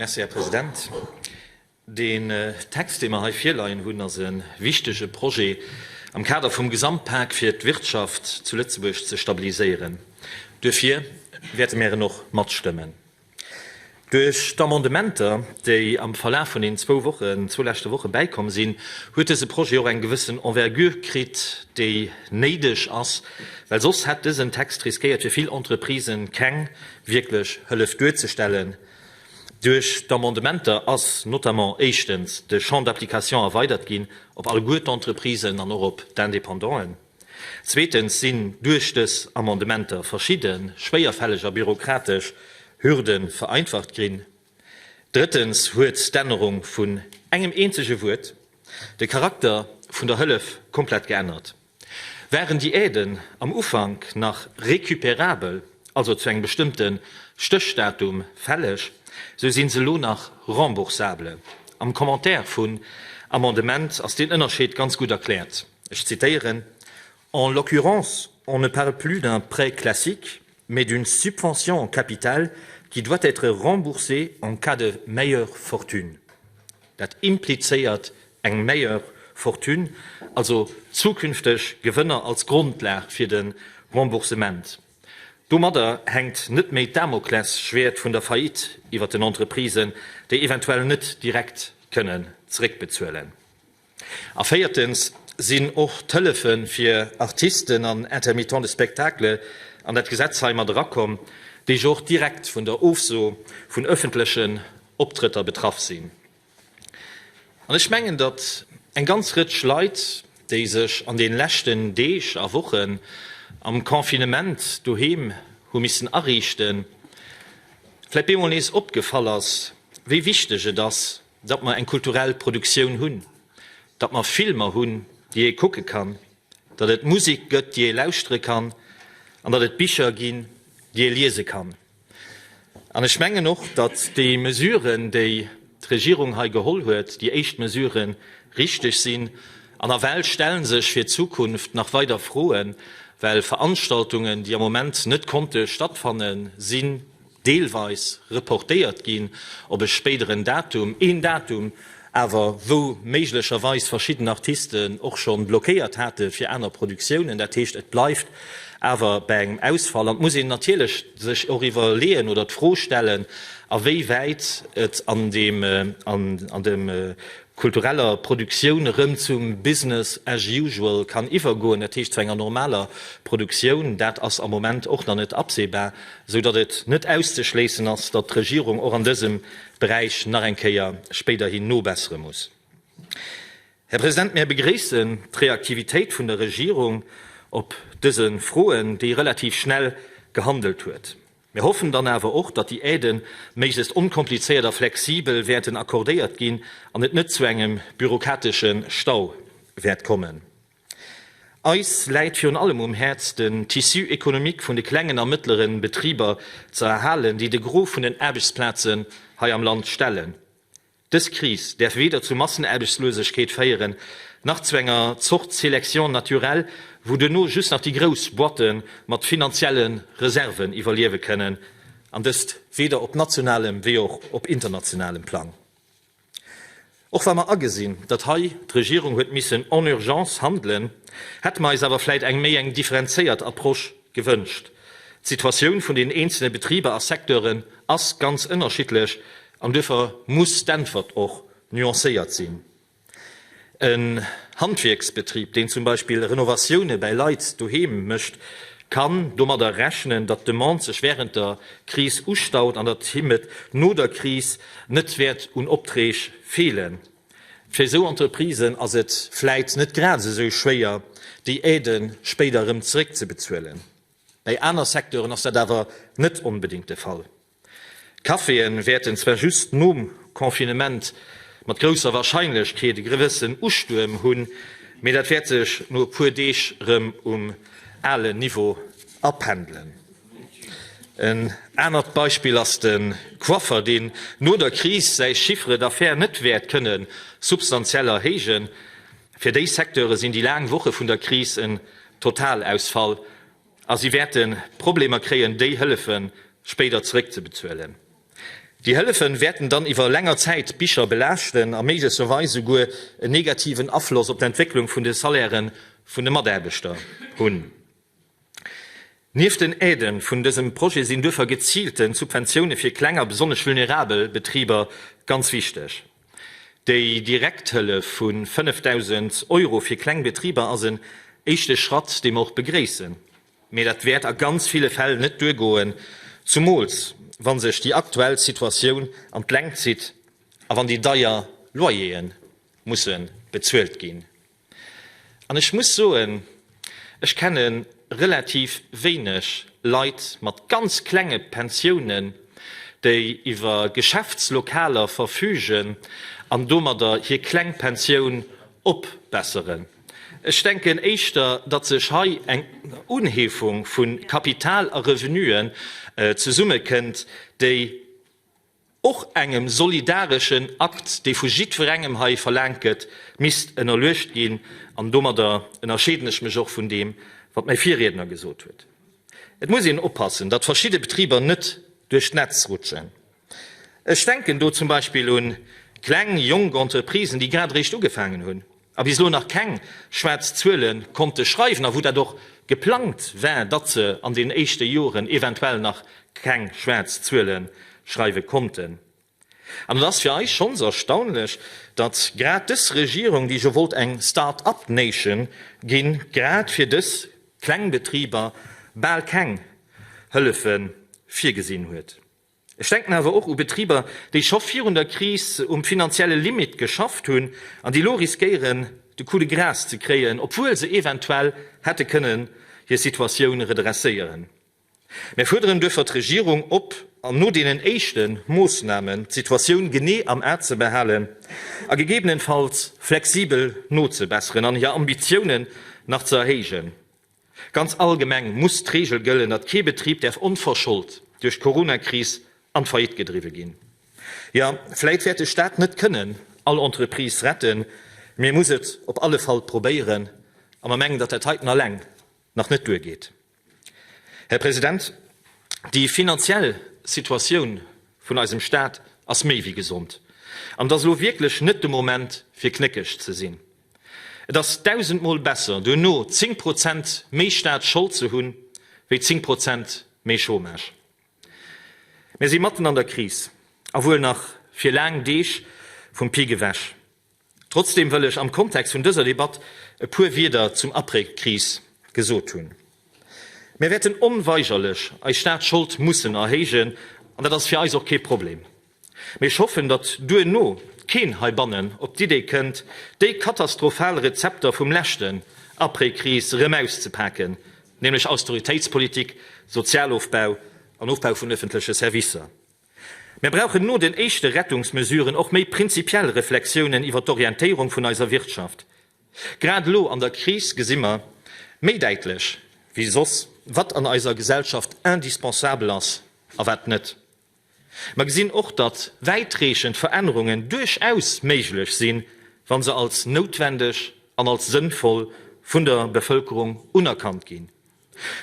Merci, Här President. Deen Text, dee mer hei virleien hunn, ass e wichtege Projet am Kader vum Gesamtpak, fir d'Wirtschaft zu Lëtzebuerg ze stabiliséieren. Duerfir wäerte mär en och matstëmmen. Duerch d'Amendementer, déi am Verlaf vun den zwou Wochen, zwou leschte Woche bäikomm sinn, huet dëse Projet och eng gewëssen Envergure kritt, déi néideg ass, well soss hätt dësen Text riskéiert, fir vill Entreprisen keng wierklech Hëllef duerzestellen. Duerch d'Amendementer ass notamment éischtens de Champ d'application erweidert ginn op alleguer d'Entreprisen an och op d'Independanten. Zweetens sinn duerch dës Amendementer verschidde schwéierfälleg a bürokratesch Hürde vereinfacht ginn. Drëttens huet d'Ännerung vun engem eenzege Wuert de Charakter vun der Hëllef komplett geännert. Waren déi Aiden am Ufank nach récupérabel, also zu engem bestëmmte Stéchdatum fälleg, sou si se elo nach remboursable. Am Commentaire vun Amendement ass deen Ënnerscheed ganz gutt erkläert. Ech zitéieren, En l'occurrence, on ne parle plus d'un prêt classique, mais d'une subvention en capital qui doit être remboursée en cas de meilleure fortune. Dat implizéiert eng meilleure fortune, also zukünfteg Gewënner als Grondlag fir de Remboursement. Domadder hänkt net méi d'Damoklesschwäert vun der Faillite iwwert den Entreprisen, déi eventuell net direkt kënnen zeréckbezuelen. A véiertens sinn och d'Hëllefe fir Artisten an Intermittents de spectacle an dat Gesetz hei mat erakomm, déi jo och direkt vun der Ofso vun öffentlechen Optrëtter betraff sinn. An ech mengen, datt eng ganz Rëtsch Leit, déi sech an de leschten Deeg a Wochen am Confinement doheem hu missen ariichten, vläicht bemol nees opgefall ass, wéi wichteg et ass, datt mer eng kulturell Produktioun hunn, datt mer Filmer hunn, déi ee kucke kann, datt et Musek gëtt, déi ee lauschtere kann, an datt et Bicher ginn, déi ee liese kann. An ech mengen och, datt déi Mesuren, déi d'Regierung hei geholl huet, déi éischt Mesuren, richteg sinn. An nawell stelle sech fir d'Zukunft nach weider Froen, well Veranstaltungen, déi am Moment net konnte stattfannen, sinn deelweis reportéiert ginn op e spéideren Datum, een Datum awer, wou méiglecherweis verschidden Artisten och scho blockéiert hate fir aner Produktiounen. Dat heescht, et bleift awer bei engem Ausfall. An et muss een natierlech sech och iwwerleeën oder d'Fro stellen, a wéi wäit et an deem, an dem kultureller Produktioun erëm zum Business as usual kann iwwergoen, dat heescht zu enger normaler Produktioun. Dat ass am Moment och nach net absehbar, esou datt et net auszeschléissen ass, datt d'Regierung och an dësem Beräich nach eng Kéier spéiderhin nobessere muss. Här President, mär begréissen d'Reaktivitéit vun der Regierung op dëse Froen, déi relativ schnell gehandelt huet. Mir hoffen dann awer och, datt déi Aidë méiglechst onkomplizéiert a flexibel wäerten accordéiert ginn an et net zu engem bürokatesche Stau wäert kommen. Eis läit virun allem um Häerz, den Tissu économique vun de klengen a mëttlere Betriber ze erhalen, déi de Gros vun den Aarbechtsplazen hei am Land stellen. Dës Kris däerf weder zu Massenaarbechtslosegkeet féieren, nach zu enger Zort Sélection naturelle, wou duerno just nach déi grouss Boîte mat finanzielle Reserven iwwerliewe kënnen, an dëst weder op nationalem wéi och op internationalem Plang. Och wa mer agesinn, datt hei d'Regierung huet missen en urgence handelen, hätte mer eis awer vläit eng méi eng differenzéiert Approche gewënscht. D'Situatioun vun den eenzelne Betriber a Secteuren ass ganz ënnerschiddlech an duerfir muss d'Äntwert och nuancéiert sinn. En Handwierksbetrib, deen zum Beispill Renovatioune bäi Leit doheem mécht, kann domadder rechnen, datt d'Demande sech wärend der Kris ustaut an datt him et no der Kris net wäert un Opträg feelen. Fir esou Entreprisen ass et vläit net grad esou schwéier, déi Aidë spéider erëm zeréckzebezuelen. Bäi aner Secteuren ass dat awer net onbedéngt de Fall. D'Caféë wäerten zwar just nom Confinement mat grousser Warscheinlechkeet e gewëssen Ustuerm hunn, mee dat wäert sech no e puer Deeg erëm um alen Niveau apendelen. En anert Beispill ass de Coiffer, deen no der Kris säi Chiffre d'affaires net wäert kënne substantiell erhéijen. Fir déi Secteure sinn déi laang Woche vun der Kris en Totalausfall a si wäerte Problemer kréien, déi Hëllefe spéider zeréckzebezuelen. Déi Hëllefe wäerten dann iwwer länger Zäit d'Bicher belaaschten a méiglecherweis esouguer en negativen Afloss op d'Entwécklung vun de Salairë vun de Mataarbechter hunn. Nieft den Aidë vun dësem Projet sinn duerfir geziilte Subventioune fir kleng a besonnesch vulnerabel Betriber ganz wichteg. Déi direkt Hëllef vu 5.000 Euro fir kleng Betriber ass en éischte Schratt, dee mer och begréissen. Mee dat wäert a ganz ville Fäll net duergoen, zumools wa sech déi aktuell Situatioun an d'Längt zitt a wann déi deier Loyere musse bezuelt ginn. An ech muss soen, ech kenne relativ wéineg Leit mat ganz klenge Pensiounen, déi iwwer Geschäftslokaler verfügen an domadder hir kleng Pensioun opbesseren. Ech denken éischter, datt sech hei eng Unheefung vu Kapital a Revenuen zesummekënnt, déi och engem solidareschen Akt, dee vu jiddwerengem hei verlaangt gëtt, misst ënnerluecht ginn. An domadder ënnerscheeden ech mech och vun deem, wat mäi Virriedner gesot huet. Et muss een oppassen, datt verschidde Betriber net duerch d'Netz rutschen. Ech denken do zum Beispill un kleng, jonk Entreprisen, déi grad eréischt ugefaangen hunn a bis elo nach keng schwaarz Zuele konnte schreiwen a wou dat och geplangt war, datt se an den éischte Joren eventuell nach keng schwaarz Zuele schreiwe konnten. An et ass fir eis schonns erstaunlech, datt grad dës Regierung, déi jo wollt eng Start-up Nation ginn, grad fir dës kleng Betriber bal keng Hëllefe virgesinn huet. Ech denken awer och u Betriber, déi scho virun der Kris um finanzielle Limit geschafft hunn an déi elo riskéieren, de Coup de grâce ze kréien, obwuel se eventuell hätte kënnen hir Situatioun redresséieren. Mär fuerderen duerfir d'Regierung op, an no deenen éischte Moossnamen d'Situatioun genee am A ze behalen a gegebenenfalls flexibel nozebesseren an hir Ambitiounen nach ze erhéijen. Ganz allgemeng muss d'Reegel gëllen, datt kee Betrib däerf onverschold duerch d'Coronakris an d'Faillite gedriwwe ginn. Jo, vläit wäert de Staat net kënnen all Entreprise retten, mee e muss et op alle Fall probéieren. A mer mengen, datt dat heiten alleng nach net duergeet. Här President, déi finanziell Situatioun vun eisem Staat ass méi wéi gesond. An et ass elo wierklech net de Moment, fir knéckeg ze sinn. Et ass dausendmol besser, duerno 10 Prozent méi Staatsschold ze hunn, wéi 10 Prozent méi Chômage. Mir si matten an der Kris a wuel nach fir laang Deeg vum Pic ewech. Trotzdeem wëll ech am Kontext vun dëser Debatt e puer Wierder zum Après-Kris gesot hunn. Mir wäerten onweigerlech eis Staatsschold mussen erhéijen, an dat ass fir eis och kee Problem. Mee ech hoffen, datt duerno keen heibannen op d'Idee kënnt, déi katastrophal Rezepter vum leschten Après-Kris erëm auszepaken, nämlech Austeritéitspolitik, Sozialofbau an Ofbau vun öffentleche Servicer. Mir brauchen no den éischte Rettungsmesuren och méi prinzipiell Reflexiounen iwwer d'Orientéierung vun eiser Wirtschaft. Grad elo an der Kris gesi mer méi däitlech wéi soss, wat an eiser Gesellschaft indispensabel ass a wat net. Mer gesinn och, datt wäitreechend Verännerungen duerchaus méiglech sinn, wa se als noutwendeg an als sënnvoll vun der Bevëlkerung unerkannt ginn.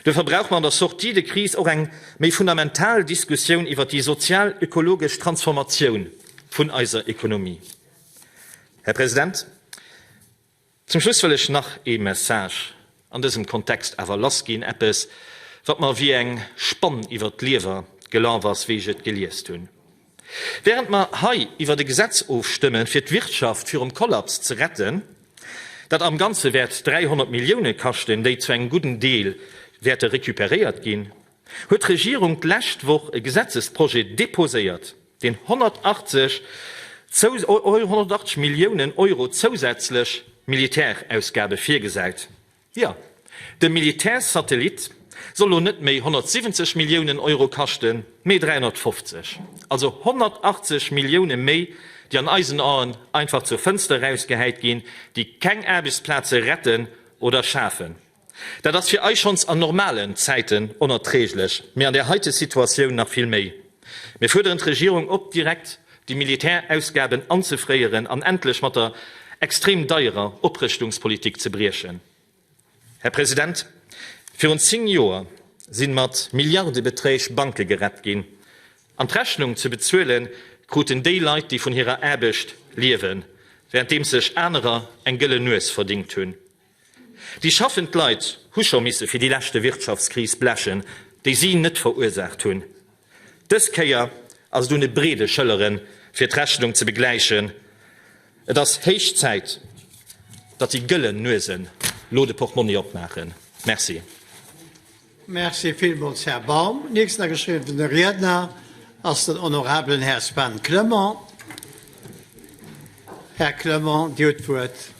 Duerfir brauche mer an der Sortie de crise och eng méi fundamental Diskussioun iwwert déi sozial-ökologesch Transformatioun vun eiser Ekonomie. Här President, Zum Schluss wëll ech nach ee Message an dësem Kontext awer lassginn, eppes, wat mer wéi eng Spann iwwert d'Liewer gelaf ass, wéi ech et geliest hunn. Während mer hei iwwert e Gesetz ofstëmmen, fir d'Wirtschaft virum Kollaps ze retten, dat am Ganze wäert 300 Millioune kaschten, déi zu engem gudden Deel wäerte recuperéiert ginn, huet d'Regierung d'lescht Woch e Gesetzesprojet deposéiert, deen 180 Milliounen Euro zousätzlech Militärausgabe virgesäit. Jo, de Militärsatellit soll elo net méi 170 Milliounen Euro kaschten, mee 350. Also 180 Millioune méi, déi an eisen Aen einfach zur Fënster erausgehäit ginn, déi keng Aarbechtsplaze retten oder schafen. Dat ass fir eis schonns an normalen Zäiten onerträglech, mee an där heite Situatioun nach vill méi. Mir fuerderen d'Regierung op, direkt déi Militärausgaben anzefréieren an endlech mat der extrem deierer Oprëschtungspolitik ze briechen. Här President, virun 10 Joer si mat Milliardebeträg Banke gerett ginn. An d'Rechnung ze bezuele kruten déi Leit, déi vun hirer Aarbecht liewen, wärenddeems sech anerer eng gëllen Nues verdingt hunn. Déi schaffend Leit hu scho misse fir déi leschte Wirtschaftskris blechen, déi si net verursaacht hunn. Dës Kéier ass et un de breede Schëlleren, fir d'Rechnung ze begläichen. Et ass héich Zäit, datt déi gëllen Nuesen lo de Portmonni opmaachen. Merci. Merci villmools, Här Baum. Nächsten ageschriwwene Riedner ass den honorabelen Här Sven Clement. Här Clement, Dir hutt d'Wuert.